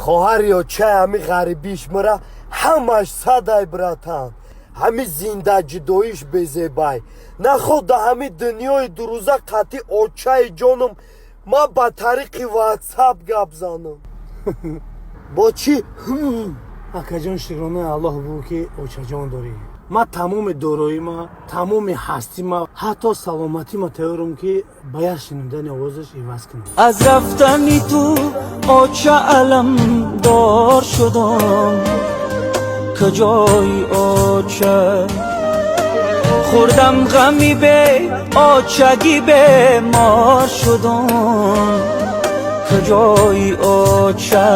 Хоҳари очаи ҳами ғарибиш мара ҳамаш садай, братан. Ҳами зиндаҷудоиш безебай. Наход да ҳами дунёи дурӯза қатъи очаи ҷоном ман ба тариқи Ватсап гап занам. Бо чӣ? Акаҷон, шукронаи Аллоҳ бу, ки очаҷон дорӣ. Ман тамоми дороима, тамоми ҳастима, ҳатто саломатима тайёрам, ки ба як шунидани овозаш иваз кунам. Аз рафтани ту, оча, аламдор шудам. Куҷои, оча? Хӯрдам ғами бе очагӣ, бемор шудам. Куҷои, оча?